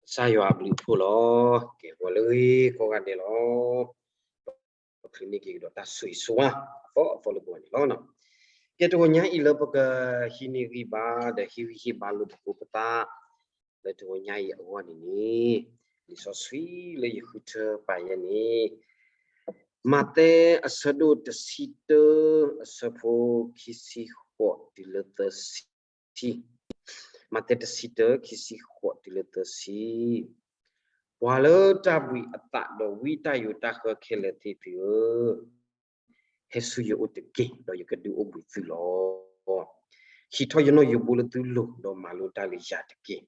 ကစၢ်ယွၤအဘျုးအဖှိၣ်လီၤ. ကဲ ဂီၤလၢအဂ့ၤကိးဂၤဒဲးလီၤ. ပချုးန့ၢ်က့ၤကဒီးတၢ်ဆိၣ်ဂ့ၤဆိၣ်ဝါအသီအသီလၢပဂီၢ်န့ၣ်လီၤ. ကဲတဂီၤညါအံၤလၢပကဟံးန့ၢ်ဂံၢ်ဘါ ဒီးဟ့ၣ်ဂံၢ်ဟ့ၣ်ဘါလိာ်သကိးပသး လၢတဂီၤညါအံၤအဂီၢ်န့ၣ်န့ၣ်, လံာ်စီဆှံလၢယဃုထၢပာ်ယဲန့ၣ်, မးသဲအဆၢဒိၣ်တဆံတၢ အဆၢဖိခံဆံဃိးတုၤလၢသၢဆံ မးသဲတဆံတၢ ခံဆံဃိးတုၤလၢသၢဆံ, ပှၤလၢတၢ်ဘှံးအသးဒီးဝံတၢ်ယိးတၢ်ဃၢခဲလၢာ်သ့ၣ်သုဧၢ, ဟဲဆူယအိၣ်တက့ၢ်, ဒီးယကဒုးအိၣ်ဘှံးသုလီၤ. ဟံးထီၣ်ယနီၣ်ယိးဘိလၢသုလိၤ, ဒီးမၤလိတၢ်လၢယၤတက့ၢ်.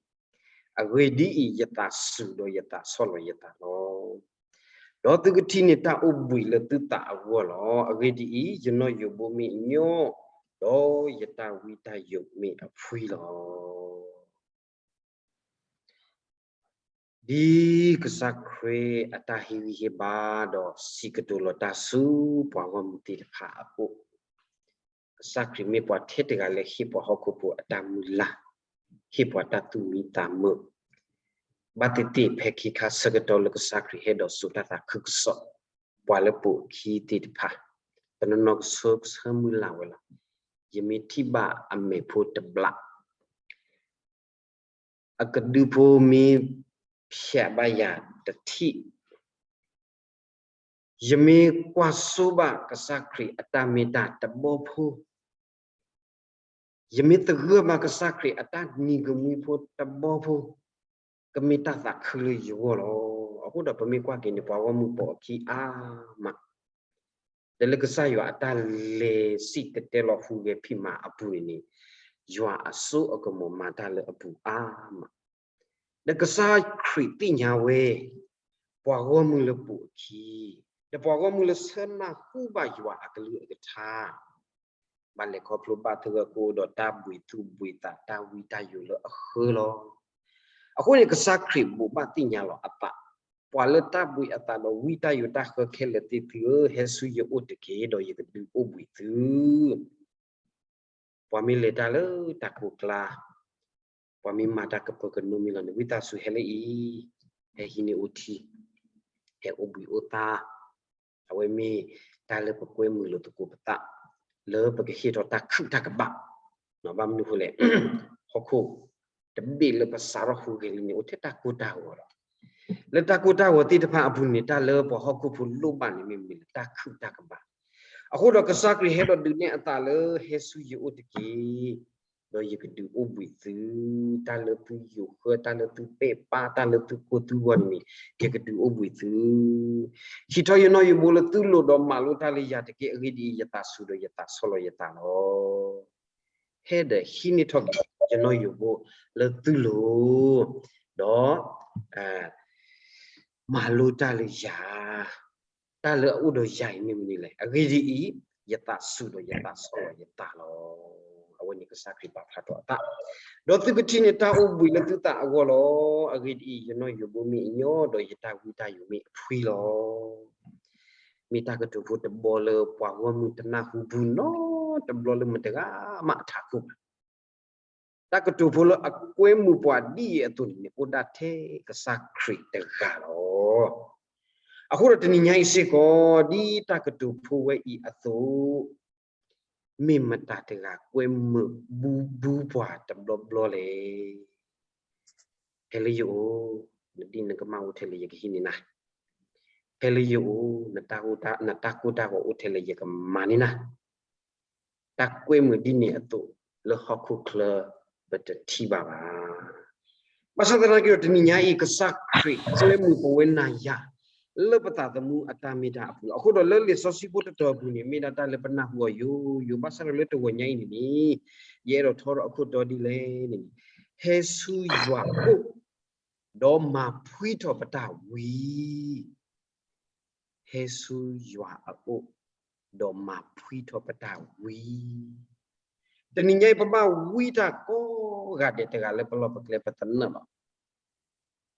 အဂ့ၢ်ဒ်အံၤ, ယသးစူၤဒီးယသးဆီၣ်လီၤယသးလီၤ. ဒီးသုကထံၣ်န့ၢ်တၢ်အိၣ်ဘှံးလၢသုသးအဂီၢ်လီၤ. အဂ့ၢ်ဒ်အံၤ, ယနီၣ်ယိးဘိမ့ၢ်အညီ, ဒီးယတၢ်ဝံတၢ်ယိးမ့ၢ်အဖှံလီၤ. ဒ်ကစၢ်ခရံာ်အတၢ်ဟ့ၣ်ဂံၢ်ဟ့ၣ်ဘါ ဒီးစံးကတိၤလီၤတၢ်ဆူပှၤဂီၢ်မုၢ်သ့ၣ်တဖၣ်အအိၣ်, ကစၢ်ခရံာ်မ့ၢ်ပှၤထဲတဂၤလၢဟ့ၣ်ပှၤဟီၣ်ခိၣ်ဖိအတၢ်မုၢ်လၢ်, ဟ့ၣ်ပှၤတၢ်သူၣ်မံသးမုာ်, ဘၣ်သ့ၣ်သ့ၣ်ဖဲခ့ခါဆၢကတီၢ်လၢကစၢ်ခရံာ်ဟဲဒီးစိာ်တၢ်သးခုကစီၣ် ပှၤလၢပိာ်အခံသ့ၣ်တဖၣ်, တနီၤနီၤကဆၢကဆၢမုၢ်လၢ်ဝဲလီၤ. ယမ့ၢ်ထံၣ်ဘၣ်အမဲာ်ဖိတဘျီ အကဒုဖိမ့ၢ်ဖျဲးဘၣ်ယၤတထံၣ်, ယမ့ၢ်ကွၢ်စိဘၣ်ကစၢ်ခရံာ်အတၢ်မ့ၢ်တၢ်တဘီဖိ, ယမ့ၢ်သဂၢၢ်ဘၣ်ကစၢ်ခရံာ်အတၢ်နံၤကမှံဖိတဘီဖိ, ကမ့ၢ်တၢ်သးခုလၢယဂီၢ်လီၤ. အဃိဒီးပမ့ၢ်ကွၢ်က့ၤန့ၣ် ပှၤဂီၢ်မုၢ်ပိာ်အခံအါမး ဒီးလၢကစၢ်ယွၤအတၢ်လဲၤစံၣ်တဲၤတဲလီၤဟူးဂဲၤဖံးမၤအပူၤန့ၣ်န့ၣ်, ယွၤအစိအကမီၤမၤတၢ်လၢအပူၤအါမး, ဒီးကစၢ်ခရံာ်သ့ၣ်ညါဝဲ ပှၤဂီၢ်မုၢ်လၢပိာ်အခံ, ဒီးပှၤဂီၢ်မုၢ်လၢဆၢနၢ်ဟူဘၣ်ယွၤအကလုၢ်အကထါ ဘၣ်လဲၤခီဖျိဘၣ်သဂၢၢ်ကအိၣ်ဒီးတၢ်ဘှံးသူၣ်ဘှံးသး တၢ်ဝံတၢ်ယိးလၢအဃၢလီၤ. အဃိန့ၣ် ကစၢ်ခရံာ်ဘိးဘၣ်သ့ၣ်ညါလီၤအသး, ပှၤလၢတၢ်ဘှံးအသးဒီးဝံတၢ်ယိးတၢ်ဃၢခဲလၢာ်သ့ၣ်သုဧၢ, ဟဲဆူယအိၣ်တက့ၢ်, ဒီးယကဒုးအိၣ်ဘှံးသု ပှၤမ့ၢ်လဲၤတၢ်လၢတၢ်ကိးကျါ, ပှၤမ့ၢ်မၤတၢ်ကပၢၤကနိမ့ၢ်လီၤန့ၣ် ဝံသးစူၤဟဲလၢအံၤ, ဟဲဟံးန့ၢ်အိၣ်ထံ, ဟဲအိၣ်ဘှံးအိၣ်သါ, အဝဲမ့ၢ်တၢ်လၢပကွဲမုာ်လိာ်သကိးပသး, လၢပကဟ့ၣ်ထီၣ်တၢ်ခုၣ်တၢ်ကဘၣ်, ဘၣ်မနုၤအဃိလဲၣ်, ဟီၣ်ခိၣ်တဘ့ၣ်လၢပစးထီၣ်ဟူးဂဲၤလံန့ၣ် အိၣ်ထဲတၢ်ကိၢ်တၢ်ဂီၤလီၤ. လၢတၢ်ကိၢ်တၢ်ဂီၤသ့ၣ်တဖၣ်အပူၤန့ၣ် တၢ်လၢပှၤဟီၣ်ခိၣ်ဖိလိၣ်ဘၣ်န့ၣ် မ့မ့ၢ်လၢတၢ်ခုၣ်တၢ်ကဘၣ်. အဃိဒီးကစၢ်ခရံာ်ဟဲဒီးဒုးနဲၣ်အသးလၢ ဟဲဆူယအိၣ်တက့ၢ်, ဒီးယကဒုးအိၣ်ဘှံးသု, တၢ်လၢသုယိးဃၢ တၢ်လၢသုပဲာ်ပၢ် တၢ်လၢသုကိၢ်သုဂီၤန့ၣ်န့ၣ် ယကဒုးအိၣ်ဘှံးသု, ဟံးထီၣ်ယနီၣ်ယိးဘိလၢသုလိၤဒီးမၤလိတၢ်လၢယၤတက့ၢ်. အဂ့ၢ်ဒ်အံၤ, ယသးစူၤဒီးယသးဆီၣ်လီၤယသးလီၤ. ဟဲဒီးဟံးန့ၢ်ထီၣ်က့ၤယနီၣ်ယိးဘိလၢသုလိၤ, ဒီး မၤလိတၢ်လၢယၤ, တၢ်လၢအအိၣ်ဒီးယၤအံၤမ့ၢ်မနုၤလဲၣ်. အဂ့ၢ်ဒ်အံၤ, ယသးစူၤဒီးယသးဆီၣ်လီၤယသးလီၤ. အဝဲန့ၣ်ကစၢ်ခရံာ်ပာ်ဖျါထီၣ်အသး, ဒီးသုကထံၣ်န့ၢ်တၢ်အိၣ်ဘှံးလၢသုသးအဂီၢ်လီၤ. အဂ့ၢ်ဒ်အံၤ, ယနီၣ်ယိးဘိမ့ၢ်အညီ, ဒီးယတၢ်ဝံတၢ်ယိးမ့ၢ်အဖှံလီၤ. မ့ၢ်တၢ်ကတိၤဖိတဘီလၢပှၤဂီၢ်မုၢ်တနၢ်ဟူဘူးနီတဘျီလၢမတၤတဂၤမးအထးခိၣ်ဘၣ်. တၢ်ကတိၤဖိလၢအကွဲမုာ်ပှၤဒ်အံၤအသိးန့ၣ်န့ၣ် အိၣ်ဒၣ်ထဲကစၢ်ခရံာ်တဂၤလီၤ. အဃိဒီးတနံၤညါအံၤစ့ၢ်ကီး, ဒ်တၢ်ကတိၤဖိဝဲအံၤအသိး, မ့ၢ်မတၤတဂၤကွဲမုာ်ဘူးဘူးပှၤတဘျီဘျီလဲၣ်. ဖဲလၢယအိၣ်, နဒံၣ်နကမၢ်အိၣ်ထဲလဲၣ် ယကဟံးန့ၢ်နၤ. ဖဲလၢယအိၣ်, နတၢ်ကိၢ်တၢ်ဂီၤအိၣ်ထဲလဲၣ် ယကမၤန့ၢ်နၤ. တၢ်ကွဲမုာ်ဒ်န့ၣ်အသိး လၢဟီၣ်ခိၣ်ချၢပတထံၣ်ဘၣ်ဘၣ်. ဘၣ်ဆၣ်သနာ်က့ဒီး တနံၤညါအံၤ ကစၢ်ခရံာ်ကွဲမုာ်ပဝဲနၤယၤ လၢပသးသမူအတၢ်မ့ၢ်တၢ်အပူၤလီၤ. အဃိဒီးလၢလံာ်စီဆှံဖိတတီၤအပူၤန့ၣ် မ့ၢ်ဒၣ်တၢ်လၢပနၢ်ဟူအီၤယိယိ, ဘၣ်ဆၣ်ဒီးလၢတဂီၤညါအံၤန့ၣ်န့ၣ်, ယအဲၣ်ဒိးထီထီၣ်အခိၣ်တီဒ်လဲၣ်န့ၣ်, ဟဲဆူယွၤအအိၣ် ဒီးမၤဖှံထီၣ်ပတၢ်ဝံ. ဟဲဆူယွၤအအိၣ်, ဒီးမၤဖှံထီၣ်ပတၢ်ဝံ. တနံၤညါအံၤ ပဘၣ်ဝံတၢ်ကိးဂၤဒဲး တဂၤလၢပလီၢ်ပကျဲပသနၢၣ်လီၤ.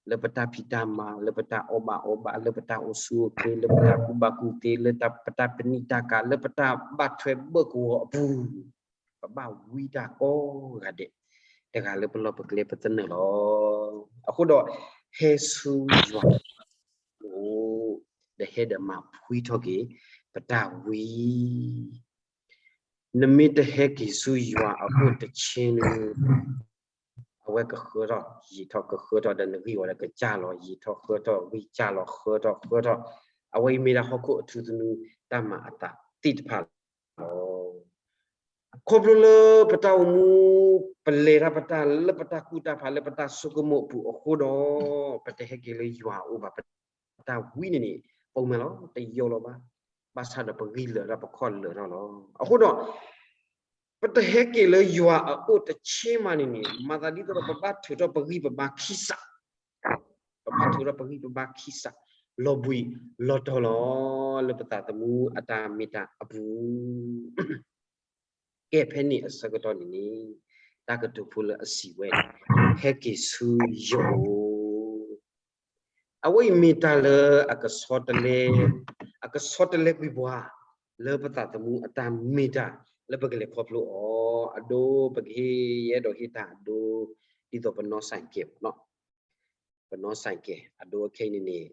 လၢပတၢ်ဖံးတၢ်မၤ, လၢပတၢ်အီၣ်ဘၣ်အီဘၣ်, လၢပတၢ်အိၣ်ဆူၣ်အိၣ်ချ့, လၢပတၢ်ကူၣ်ဘၣ်ကူၣ်သ့, လၢပတၢ်ပနံာ်တၢ်ကၤ, လၢပတၢ်ဘၣ်ထွဲဘၢၣ်ကဝီၤအပူၤ, ပဘၣ်ဝံတၢ်ကိးဂၤဒဲး တဂၤလၢပလီၢ်ပကျဲပသနၢၣ်လီၤ. အဃိဒီး ဟဲဆူယွၤအအိၣ်, ဒီးဟဲဒီးမၤဖှံထီၣ်က့ၤပတၢ်ဝံ, နမ့ၢ်တဟဲက့ၤဆူယွၤအအိၣ်တဆ့န့ၣ် အဝဲကဃၢထီၣ်ယံာ်ထီၣ် ကဃၢထီၣ်ဒီးနဂံၢ်ဝီဒီးကစၢ်လီၤ ယံာ်ထီၣ်ဃၢထီၣ် ဂံၢ်စၢ်လီၤ ဃၢထီၣ်ဃၢထီၣ်, အဝဲအံၤမ့ၢ်ဒၣ်ဟီၣ်ခိၣ်အထူသနူတၢ်မၤအသးသ့ၣ်တဖၣ်လီၤ. ခီဖျိလၢပတၢ်အိၣ်မူ ပလဲၤတၢ်ပတၢ်လၢပတၢ်ကူၣ်တၢ်ဖးလၢပတၢ်ဆိကမိၣ်အပူၤအဃိဒီး ပတဟဲက့ၤလၢယွၤအအိၣ်ဘၣ် ပတၢ်ဝံန့ၣ်န့ၣ် ပိာ်မးလီၤ တယိာ်လီၤဘၣ်, ဘၣ်ဆၣ်ဒီးပဂံၢ်လၢာ်ဒီးပခီၣ်လၢာ်ထီၣ်လီၤ. အဃိဒီး ပတဟဲက့ၤလၢယွၤအအိၣ်တဆ့မးန့ၣ်န့ၣ် မၤသးဒ်သိးဒီးပဘၣ်ထုးထီၣ်ပဂံၢ်ပဘါခံစး, ပဘၣ်ထုးထီၣ်ပဂံၢ်ပဘါခံစး လီၤဘှံးလီၤတီၤလီၤ လၢပသးသမူအတၢ်မ့ၢ်တၢ်အပူၤ ကဲဖဲန့ၣ်အဆၢကတီၢ်န့ၣ်န့ၣ် တၢ်ကတိၤဖိလၢအစံးဝဲ ဟဲက့ၤဆူယအိၣ်, အဝဲအံၤမ့ၢ်တၢ်လၢအကဆီတလဲ, အကဆီတလဲကွံာ်ပှၤ လၢပသးသမူအတၢ်မ့ၢ်တၢ် လၢပကလဲၤခီဖျိအီၤ, အဒိ ပကဟ့ၣ်ယအဲၣ်ဒိးဟ့ၣ်တၢ်အဒိ ဒ်သိးပနီၣ်စဲးကဲးမးနီၤ, ပနီၣ်စဲးကဲး အဒိအခဲအံၤန့ၣ်န့ၣ်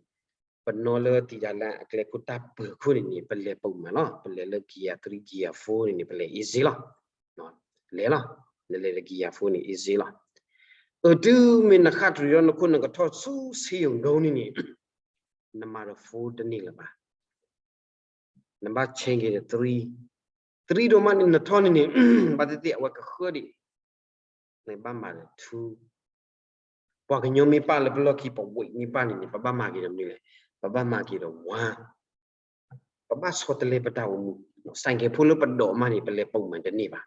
ပနီၣ်လၢတံာ်တာ်လၢအကျဲခိၣ်တၢ်ပၢၤခိၣ်န့ၣ်န့ၣ် ပလဲၤပိာ်မးလီၤ, ပလဲၤလၢ gear three gear four န့ၣ်န့ၣ် ပလဲၤ easy လီၤ, လဲၤလီၤ, နလဲၤလၢ gear four န့ၣ် easy လီၤ. အၢ တုၤမ့ၢ်နဃၣ်တရံးဒီး နခိၣ်နကထီၣ်ဆူဆ့ယိၤဒိန့ၣ်န့ၣ် နမၤဒီး four တန့ၢ်လၢၤဘၣ်, နဘၣ် change က့ၤဒီး three, three ဒိၣ်မးန့ၣ် နထီၣ်န့ၣ်န့ၣ် ဘၣ်သ့ၣ်သ့ၣ်အဝဲကဃၢဒံး နဘၣ်မၤဒီး two, ပှၤကညီမ့ၢ်ပာ်လၢပလီၢ်ခံ ပဝဲမ့ၢ်ပာ်န့ၣ်န့ၣ် ပဘၣ်မၤက့ၤဒီးမနုၤလဲၣ်, ပဘၣ်မၤက့ၤဒီး one, ပဘၣ်ဆီတလဲပတၢ်အိၣ်မူ, စဲးကဲးဖိလၢပဒိးမးန့ၣ် ပလဲၤပိာ်မးတန့ၢ်ဘၣ်,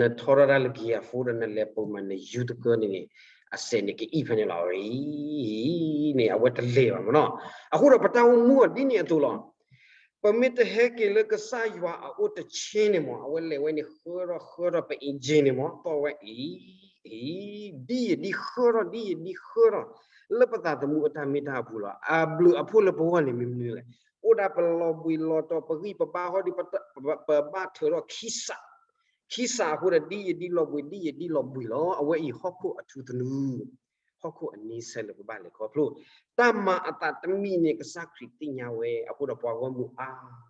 နထီထီၣ်တၢ်လၢ gear four ဒီးနလဲၤပိာ်မး နယူၤတကၢန့ၣ်န့ၣ် အစဲးန့ၣ်ကအံၣ်ဖဲန့ၣ်လီၤ, အံၤန့ၣ် အဝဲတလဲၤဘၣ်မးနီၤ, အဃိဒီးပတၢ်အိၣ်မူအီၤဒ်န့ၣ်အသိးလီၤ. ပမ့ၢ်တဟဲက့ၤလၢကစၢ်ယွၤအအိၣ်တဆ့န့ၣ်မး အဝဲလဲၤဝဲန့ၣ် ဃၢထီၣ်ဃၢထီၣ်ပ engine န့ၣ်မး တီၢ်ဝဲအံၤ, အံၤ, ဒ်ယဒ်ဃၢထီၣ် ဒ်ယဒ်ဃၢထီၣ် လၢပသးသမူအတၢ်မ့ၢ်တၢ်အပူၤလီၤ. အဘျုးအဖှိၣ်လၢပဂီၢ်န့ၣ်မ့ၢ်မနုၤလဲၣ်, အိၣ်ဒၣ်ပလီၤဘှံးလီၤတီၤ ပဂံၢ်ပဘါဟီဒ် ပဘၣ်ထုးထီၣ်ခံစး, ခံစးအဃိဒီး ဒ်ယဒ်လီၤဘှံး ဒ်ယဒ်လီၤဘှံးလီၤ. အဝဲအံၤဟီၣ်ခိၣ်အထူသနူ ဟီၣ်ခိၣ်အန့ဆၢၣ်လၢပဘၣ်လဲၤခီဖျိ, တၢ်မၤအသးတမံၤန့ၣ် ကစၢ်ခရံာ်သ့ၣ်ညါဝဲ အဃိဒီးပှၤဂီၢ်မုၢ်အါမး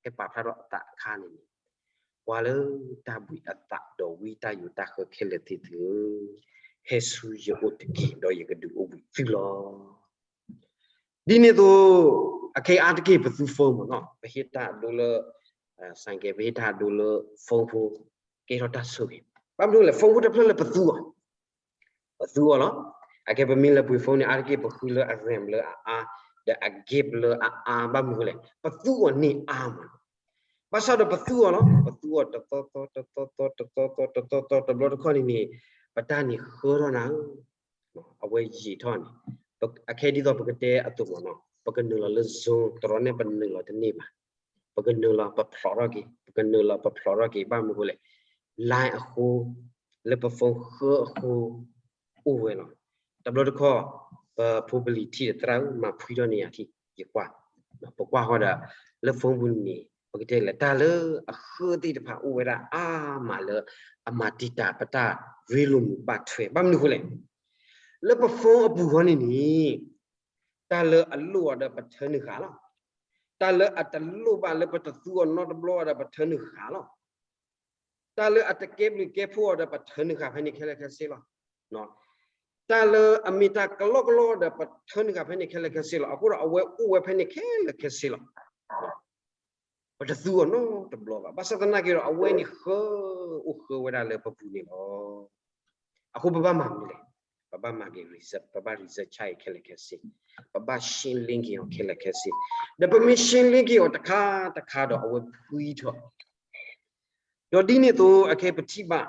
ဟဲပာ်ဖျါထီၣ်အသးအခါန့ၣ်န့ၣ်, ပှၤလၢတၢ်ဘှံးအသးဒီးဝံတၢ်ယိးတၢ်ဃၢခဲလၢာ်သ့ၣ်သုဧၢ, ဟဲဆူယအိၣ်တက့ၢ် ဒီးယကဒုးအိၣ်ဘှံးသုလီၤ. ဒ်န့ၣ်အသိး အခဲအံၤအါတက့ၢ်ပသူ phone မးနီၤ, ပဟ့ၣ်တၢ်အဒိလၢ စဲးကဲး ပဟ့ၣ်တၢ်အဒိလၢ phone ဖိ ကဲထီၣ်တၢ်ဆိၣ်ဂ့ၤ, ဘၣ်မနုၤလဲၣ် phone ဖိတဖျၢၣ်လၢပသူအီၤ ပသူအီၤလီၤ. အကဲပမ့ၢ်လဲၤပှ့ၤ phone န့ၣ် အါတက့ၢ်ပဃုလၢအ RAM လၢအအါ, ဒီးအ gig လၢအအါ, ဘၣ်မနုၤလဲၣ် ပသူအီၤန့ၢ်အါမး, ဘၣ်ဆၣ်ဒီးပသူအီၤလီၤ, ပသူအီၤတသီသီ တသီသီ တသီသီ တသီသီ တဘျီတခီၣ်န့ၣ်န့ၣ် ပတၢ်န့ၣ်ဃၢထီၣ်နၤဧၢ, အဝဲယံာ်ထီၣ်န့ၣ်, အခဲဒ်သိးပကတဲအသိးမးနီၤ, ပကနုာ်လီၤလၢ Zoom တရီန့ၣ်ပနုာ်လီၤတန့ၢ်ဘၣ်, ပကနုာ်လီၤပဖျိးထီၣ်က့ၤ, ပကနုာ်လီၤပဖျိးထီၣ်က့ၤ ဘၣ်မနုၤဃိလဲၣ်, line အဃိ လၢပ phone ဃၢအဃိ အိၣ်ဝဲလီၤ. တဘျီတခီၣ် ပဖိပလံၤထံၣ်ဒီး သရၣ်ဧၢ မၤဖှံထီၣ်န့ၢ်ယၤထံၣ် ယကွၢ်, ပကွၢ်ဃီဒီး လၢ phone ပူၤန့ၣ် ပကတဲလဲၣ် တၢ်လၢအဃၢသ့ၣ်တဖၣ်အိၣ်ဝဲဒၣ်အါမးလၢ အမၤတံာ်တာ်ပတၢ်ရ့လိာ်မုာ်ဘၣ်ထွဲ ဘၣ်မနုၤဃိလဲၣ်, လၢပ phone အပူၤဃီန့ၣ်န့ၣ် တၢ်လၢအလိၣ်အီၤဒီးပထၢနုာ်ဃာ်လီၤ. တၢ်လၢအတလိၣ်ဘၣ်လၢပတသူအီၤနီတဘျီအီၤဒီးပထၢနုာ်ဃာ်လီၤ. တၢ်လၢအတကဲဘျုးကဲဖှိၣ်အီၤဒီးပထၢနုာ်ဃာ်ဖဲန့ၣ်ခဲလၢာ်ခဲဆ့လီၤ. တၢ်လၢအမ့ၢ်တၢ်ကလီကလီဒီးပထၢနုာ်ဃာ်ဖဲန့ၣ်ခဲလၢာ်ခဲဆ့လီၤ. အဃိဒီးအဝဲအိၣ်ဝဲဖဲန့ၣ်ခဲလၢာ်ခဲဆ့လီၤ. ပတသူအီၤနီတဘျီဘၣ်. ဘၣ်ဆၣ်သနာ်က့ဒီး အဝဲန့ၣ်ဃၢအိၣ်ဃၢဝဲဒၣ်လၢပပူၤန့ၣ်လီၤ. အဃိပဘၣ်မၤမနုၤလဲၣ်. ပဘၣ်မၤက့ၤ reset, ပဘၣ် reset ဆၣ်အံၤခဲလၢာ်ခဲဆ့, ပဘၣ် ရှင်းလင်း က့ၤအီၤခဲလၢာ်ခဲဆ့, ဒီးပမ့ၢ် ရှင်းလင်း က့ၤအီၤတခါတခါဒီး အဝဲဖှံထီၣ် ဒီးဒ်န့ၣ်အသိး အခဲပထံၣ်ဘၣ်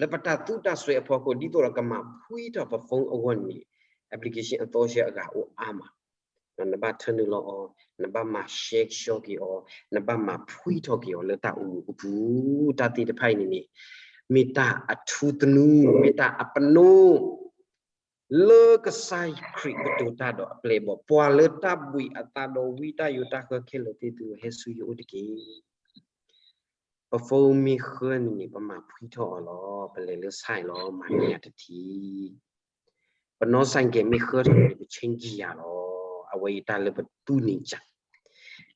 လၢပတၢ်သူတၢ်စွဲအဖီခိၣ် ဒ်သိးဒီးကမၤဖှံထီၣ်ပ phone အဂီၢ်န့ၣ် application အသီဆဲအဂၤအိၣ်အါမး, နဘၣ်ထၢနုာ်လီၤအီၤ, နဘၣ်မၤ ရှဲကဆှီက့ၤအီၤ, နဘၣ်မၤဖှံထီၣ်က့ၤအီၤလၢတၢ်အိၣ်မူအပူၤ, တၢ်သ့ၣ်တဖၣ်အံၤန့ၣ်န့ၣ် မ့ၢ်တၢ်အထူသနူ, မ့ၢ်တၢ်အပနိ လၢကစၢ်ခရံာ်ကတိၤတၢ်ဒီးအပျဲၢ်အဘီၣ်, ပှၤလၢတၢ်ဘှံးအသးဒီးဝံတၢ်ယိးတၢ်ဃၢခဲလၢာ်သ့ၣ်သုဧၢ, ဟဲဆူယအိၣ်တက့ၢ်. ပ phone မ့ၢ်ဃၢန့ၣ်န့ၣ် ပမၤဖှံထီၣ်အီၤလီၤ. ပလဲၤလၢ ဆၣ် လီၤ, မၤန့ၢ်ယၤတထံၣ်. ပနီၢ်စၣ်ကဲမ့ၢ်ဃၢထီၣ်န့ၣ် ပဆ့ကံယၤလီၤ. အဝဲအံၤတၢ်လၢပတူၢ်န့ၢ်စၢ်.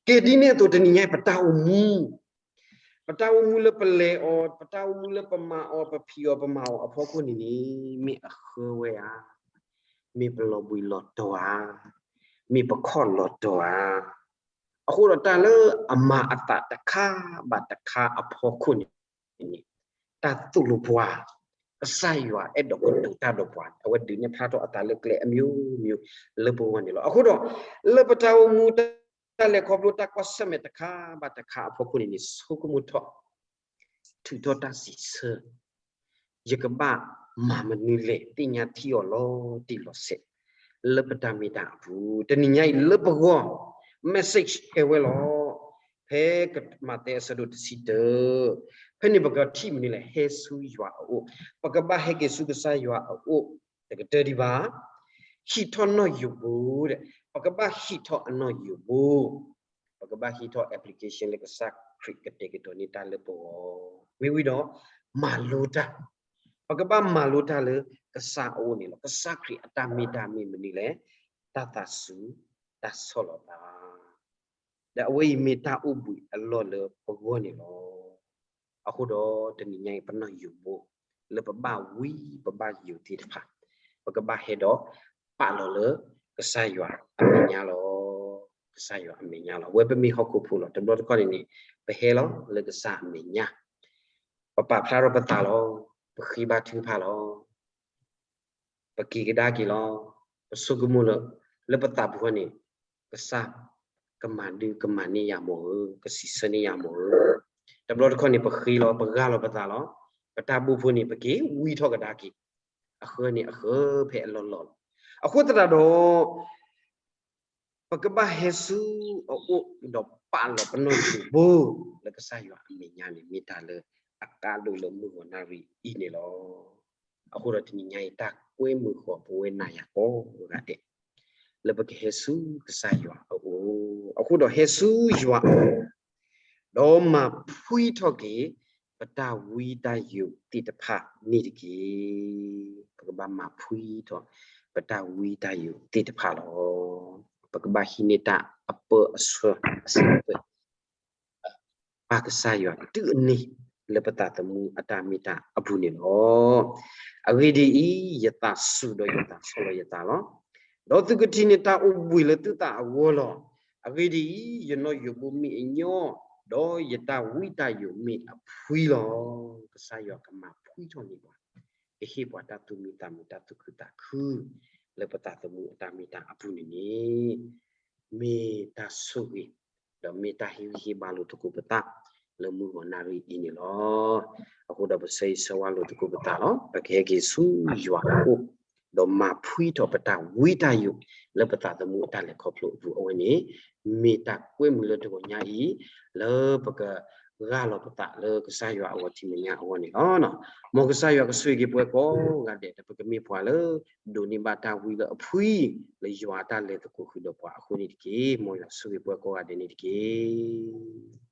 ကဲဒ်န့ၣ်အသိးတနံၤညါအံၤ ပတၢ်အိၣ်မူ ပတၢ်အိၣ်မူလၢပလဲၤအီၤ, ပတၢ်အိၣ်မူလၢပမၤအီၤ, ပဖံးအီၤ, ပမၤအီၤအဖီခိၣ်န့ၣ်န့ၣ် မ့ၢ်အဃၢဝဲဧါ, မ့ၢ်ပလီၤဘှံးလီၤတီၤဧါ, မ့ၢ်ပခီၣ်လီၤတီၤဧါ. အဃိဒီးတၢ်လၢအမၤအသးတခါဘၣ်တခါအဖီခိၣ်န့ၣ်န့ၣ် တၢ်သိၣ်လိပှၤ, ကစၢ်ယွၤအဲၣ်ဒိးကတိၤတၢ်ဒီးပှၤန့ၣ် အဝဲဒုးနဲၣ်ဖျါထီၣ်အသးလၢကျဲအမျိုးမျိုးလၢပဂီၢ်န့ၣ်လီၤ. အဃိဒီး လၢပတၢ်အိၣ်မူတၢ်လဲၤခီဖျိတၢ်ကွၢ်ဆၢၣ်မဲာ်တခါဘၣ်တခါအဖီခိၣ်န့ၣ်န့ၣ် ဆိကမိၣ်ထီၣ် ထုးထီၣ်တၢ်စံးဆၢ ယကဘၣ်မၤမနုၤလဲၣ် သ့ၣ်ညါထံအီၤလီၤတံၢ်လီၤဆဲး လၢပတၢ်မ့ၢ်တၢ်အပူၤ တနံၤညါအံၤလၢပဂီၢ် message ဟဲဝဲလီၤ. ဖဲမးသဲအဆၢဒိၣ်တဆံတၢ ဖဲန့ၣ်ပကထံၣ်မနုၤလဲၣ် ဟဲဆူယွၤအအိၣ်, ပကဘၣ်ဟဲက့ၤဆူကစၢ်ယွၤအအိၣ် တကတၢၢ်ဒံးဘၣ်, ဟံးထီၣ်နီၣ်ယိးဘိ, ပကဘၣ်ဟံးထီၣ်အနီၣ်ယိးဘိ ပကဘၣ်ဟံးထီၣ် application လၢကစၢ်ခရံာ်ကတဲာ်ကတီၤန့ၢ်တၢ်လၢပဂီၢ်, ဝံၤဝံၤဒီး မၤလိတၢ်, ပကဘၣ်မၤလိတၢ်လၢကစၢ်အအိၣ်န့ၣ်လီၤ. ကစၢ်ခရံာ်အတၢ်မ့ၢ်တၢ်မ့ၢ်မနုၤလဲၣ်, တၢ်သးစူၤ, တၢ်ဆီၣ်လီၤသး ဒီးအဝဲအံၤမ့ၢ်တၢ်အိၣ်ဘှံးအလီၢ်လၢပဂီၢ်န့ၣ်လီၤ. အဃိဒီးတနံၤညါအံၤ ပနီၣ်ယိးဘိ လၢပဘၣ်ဝံပဘၣ်ယိးသ့ၣ်တဖၣ်, ပကဘၣ်ဟဲဒီးပာ်လီၤလၢကစၢ်ယွၤအမဲာ်ညါလီၤ. ကစၢ်ယွၤအမဲာ်ညါလီၤ. အဝဲပမ့ၢ်ဟီၣ်ခိၣ်ဖိလီၤ. တဘျီတခီၣ်န့ၣ်န့ၣ် ပဟဲလီၤလၢကစၢ်အမဲာ်ညါ, ပပာ်ဖျါထီၣ်ပသးလီၤ. ပဃ့ဘါထုကဖၣ်လီၤ. ပက့ၤကဒါက့ၤလီၤ. ပဆိကမိၣ်လၢ လၢပသးပူၤဃီန့ၣ် ကစၢ်ကမၤဒုးကမၤန့ၢ်ယၤမ့ၢ်ဧၢ, ကစံးဆၢန့ၢ်ယၤမ့ၢ်ဧၢ. တဘျီတခီၣ်န့ၣ် ပဃ့လီၤ ပဂၢ်လီၤပသးလီၤ. ပတၢ်ဘိၣ်ဖိန့ၣ် ပက့ၤဝံထီၣ်ကဒါက့ၤ, အဃၢန့ၣ်အဃၢဖဲအလီၢ်လီၢ်လီၤ. အဃိသတးဒီး ပကဘၣ်ဟဲဆူအအိၣ်ဒီးပာ်လီၤပနီၣ်ယိးဘိ လၢကစၢ်ယွၤအမဲာ်ညါန့ၣ် မ့ၢ်တၢ်လၢအကါဒိၣ်လၢမုၢ်ဂီၤနၣ်ရံၣ်အံၤန့ၣ်လီၤ. အဃိဒီးတနံၤညါအံၤ တၢ်ကွဲမုာ်ဃီၤပဝဲနၤယၤကိးဂၤဒဲး လၢပကဟဲဆူကစၢ်ယွၤအအိၣ်, အဃိဒီးဟဲဆူယွၤအအိၣ် ဒီးမၤဖှံထီၣ်က့ၤ ပတၢ်ဝံတၢ်ယိးသ့ၣ်တဖၣ်န့ၣ်တက့ၢ်. ပကဘၣ်မၤဖှံထီၣ် ပတၢ်ဝံတၢ်ယိးသ့ၣ်တဖၣ်လီၤ. ပကဘၣ်ဟံးန့ၢ်တၢ်အပၢအဆှၢအစံးအပၢ ဘၣ်ကစၢ်ယွၤတုၤအန့ၣ် လၢပသးသမူအတၢ်မ့ၢ်တၢ်အပူၤန့ၣ်လီၤ. အဂ့ၢ်ဒ်အံၤ, ယသးစူၤဒီးယသးဆီၣ်လီၤယသးလီၤ. ဒီးသုကထံၣ်န့ၢ်တၢ်အိၣ်ဘှံးလၢသုသးအဂီၢ်လီၤ. အဂ့ၢ်ဒ်အံၤ, ယနီၣ်ယိးဘိမ့ၢ်အညီ, ဒီးယတၢ်ဝံတၢ်ယိးမ့ၢ်အဖှံလီၤ. ကစၢ်ယွၤကမၤဖှံထီၣ်န့ၢ်ပှၤ, ကဟ့ၣ်ပှၤတၢ်သူၣ်မံသးမုာ်တၢ်သူၣ်ခုသးခု လၢပသးသမူအတၢ်မ့ၢ်တၢ်အပူၤန့ၣ်န့ၣ် မ့ၢ်တၢ်ဆိၣ်ဂ့ၤ ဒီးမ့ၢ်တၢ်ဟ့ၣ်ဂံၢ်ဟ့ၣ်ဘါလိာ်သကိးပသး လၢမုၢ်ဂီၤနၣ်ရံၣ်အံၤန့ၣ်လီၤ. အဃိဒီးပဆၢဂ့ၤဆၢဝါလိာ်သကိးပသးလီၤ. ပကဟဲက့ၤဆူယွၤအအိၣ် ဒီးမၤဖှံထီၣ်ပတၢ်ဝံတၢ်ယိး လၢပသးသမူအတၢ်လဲၤခီဖျိအပူၤ အဝဲန့ၣ် မ့ၢ်တၢ်ကွဲမုာ်လၢတဂီၤညါအံၤ လၢပကဂၢ်လီၤပသးလၢကစၢ်ယွၤအဂီၢ်ထံမဲာ်ညါအဂီၢ်န့ၣ်လီၤ. မ်ကစၢ်ယွၤကဆိၣ်ဂ့ၤက့ၤပဝဲကိးဂၤဒဲး ဒီးပကမ့ၢ်ပှၤလၢ ဒိးန့ၢ်ဘၣ်တၢ်ဝံလၢအဖှံ လၢယွၤအတၢ်လဲၤသကိးဃုာ်ဒီးပှၤအဃိန့ၣ်တက့ၢ်. မ်ယွၤဆိၣ်ဂ့ၤပဝဲကိးဂၤဒဲးန့ၣ်တက့ၢ်.